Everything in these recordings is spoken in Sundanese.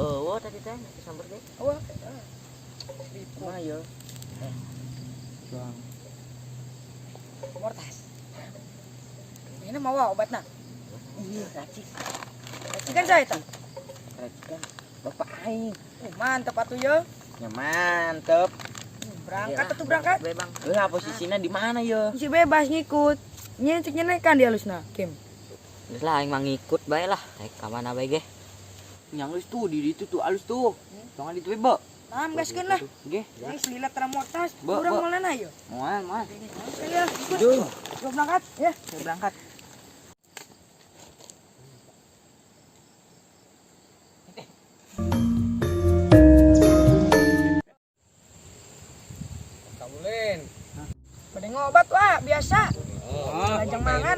Oh, tadi teh sambar ge. Oh. Kumaha yo? Juang. Mortas. Ini mau obatna? Iya, racik. Racikan saya eta. Racikan bapak aing. Mantep atuh yo. Ya mantep. Berangkat atuh berangkat. Bang. Lah posisinya di mana yo? Si bebas ngikut. Nya cek nyenekan di alusna, Kim. Geus lah aing mah ngikut bae lah. Rek ka mana bae ge? Yang alus tuh di ditu tuh alus tuh. Jangan ditu be. Nah, gaskeun lah. Oke. Aing selila tara mortas. Urang moal yo. Moal, moal. Ya, ikut. Gua berangkat ya. Saya berangkat. Kabulin. Bade ngobat wah, biasa. Oh, Lajang mangan.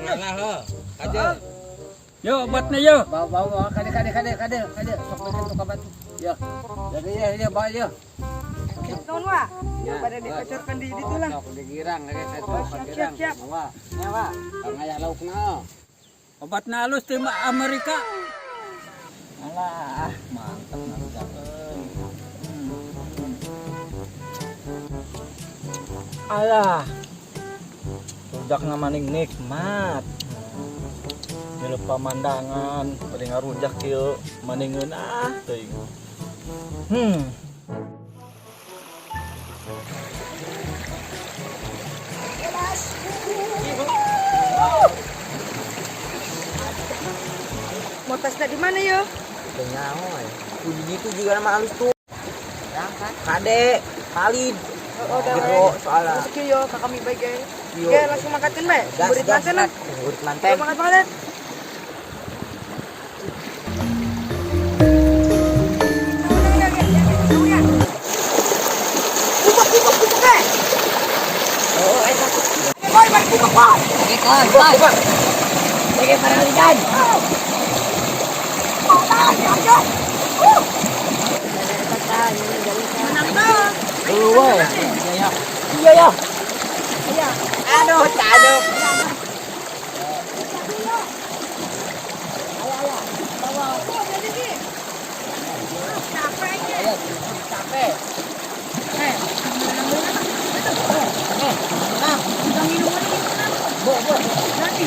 Aja. Yo obatnya yo. Bawa bawa kade kade kade kade kade sok bikin tukang batu. Yo. Jadi ya dia bawa yo. Naon wah? Ya pada dikocorkan di ditu lah. Sok digirang kayak satu Siap siap. Bawa. Nya wa. Ngaya laukna. Obatna alus ti Amerika. Alah, mantep rujak euy. Alah. Rujakna maning nikmat. Nyelep pemandangan, bade ngarujak kieu maning ngeunah teuing. Mortasna di mana yo? Teu nyaho aya. Di ditu juga nama alus tuh. Berangkat. Kade, palid. Oh, Jero soalna. Masuk yo ka kami bae ge. Yo. Oke, langsung mangkatkeun bae. Gas, Burit gas, manten lah. Burit manten. Mangkat manten. Bubuk, bubuk, bubuk, eh. Oh, eta. Boy, balik bubuk, boy. Oke, koy, koy. Oke, para lidan. Menang tuh. Eueuh. Iya ya. Iya. Aduh, aduh. Capek ya. Capek. Eh, kita minum lagi. Bo, bo. Nanti.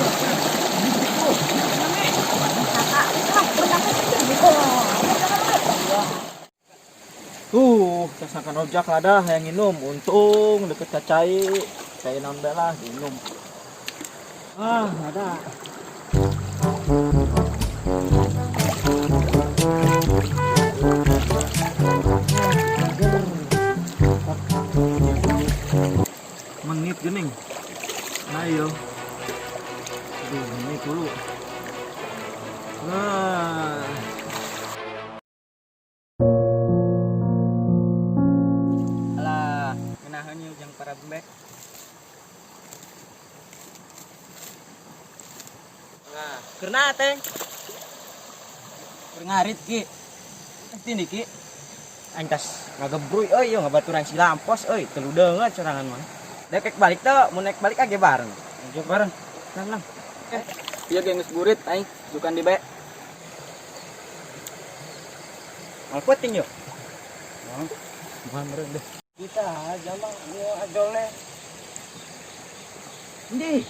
Tuh, sasakan rujak lah dah yang minum. Untung deket cacai. Cai naon bae lah diminum. Ah, ada. Menit gening. Ayo. Aduh, menit dulu. Wah. Alah, ngeunaheun ieu jeung para bembek. Nah, keurna teh. Keur ngarit ki. Tindi ki. Aing tas ngagebruy euy ieu ngabaturan si Lampos euy, teu deungeut sorangan mah. Dek balik teu, mun naik balik age bareng. Lanjut bareng. Nang nang. Iya geng geus burit aing, dukan di bae. Mal penting yo. Bukan meureun deh. Kita aja mah gua adole. Ndi.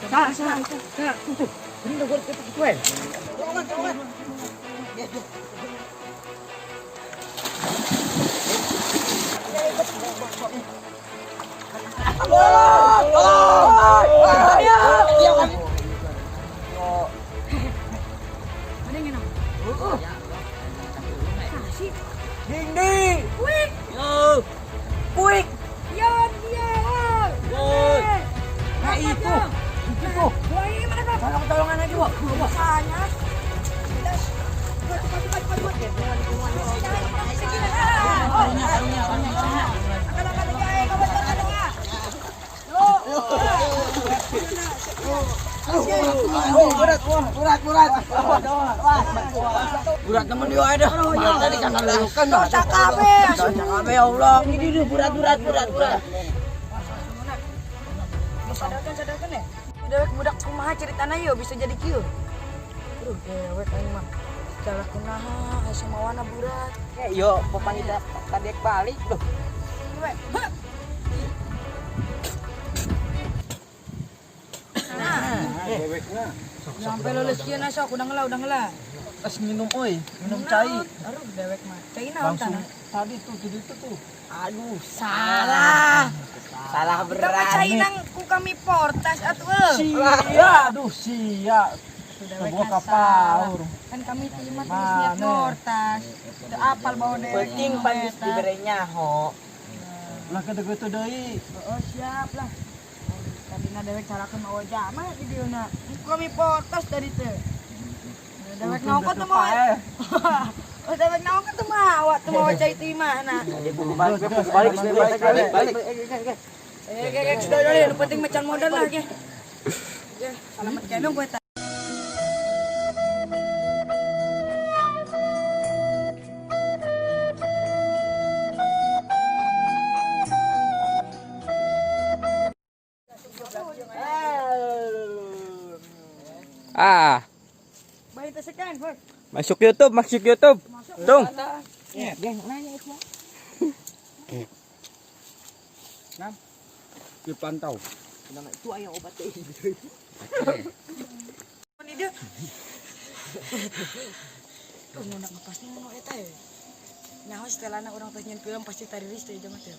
Sa, sa, sa. Tuh, ini udah gua ketuk gue. Tolongan, tolongan. Ada yang enak? Kasih. Ding Quick. Yo. Quick. Ya, dia. Woi. Nah, itu. Itu. Woi, mana Bang? Tolong-tolongan aja, Wak. Biasanya. Das. Cepat, cepat, cepat, cepat. Berat, berat, berat. Berat temen dia ada. Tadi kan lalukan. Dosa kabeh. Dosa kabeh ya Allah. Ini dia berat, berat, berat, berat. Sadarkan, sadarkan ya. Udah budak kumaha ceritana yo bisa jadi kieu. Aduh, dewek aing mah. Setelah kunaha aya mawana burat. Eh, yo papanggih tadi balik loh. We. Hah. Dewekna. Sampai lulus kieu na sok udah ngelah, udah ngelah. Tas minum oi, minum cai. Aduh, dewek mah. Cai naon Langsung tanah? tadi tuh jadi itu tuh. Aduh, salah. Salah Kita mah berat. cai nang ku kami portas atuh euy. Sia, aduh sia. Dewek Sebuah mah kapal. salah. Kan kami terima tulis niat Mana? ngortas. Teu apal bawa dewek. Penting panggil dibere nyaho. Ulah ke itu deui. Oh, siap lah. Tadina dewek carakeun mawa jama di dieu na. Kami portas tadi teh. Dewek naon teu mawa. Oh, dewek naon teu mawa, teu mawa cai ti mana. Balik, balik, balik, balik, balik. Eh, ge ge sudah sudah, nu penting macan modal lah ge. Ge, salamet kenong gue. Ah, Bayi teh sekan, boy. masuk YouTube, masuk YouTube. Tung. Dipantau. Itu aya obat teh. Ini dia. Tuh nu nak pasti nu eta ya. Nyaho setelahna urang teh nyeun film pasti tariris teh jaman teh.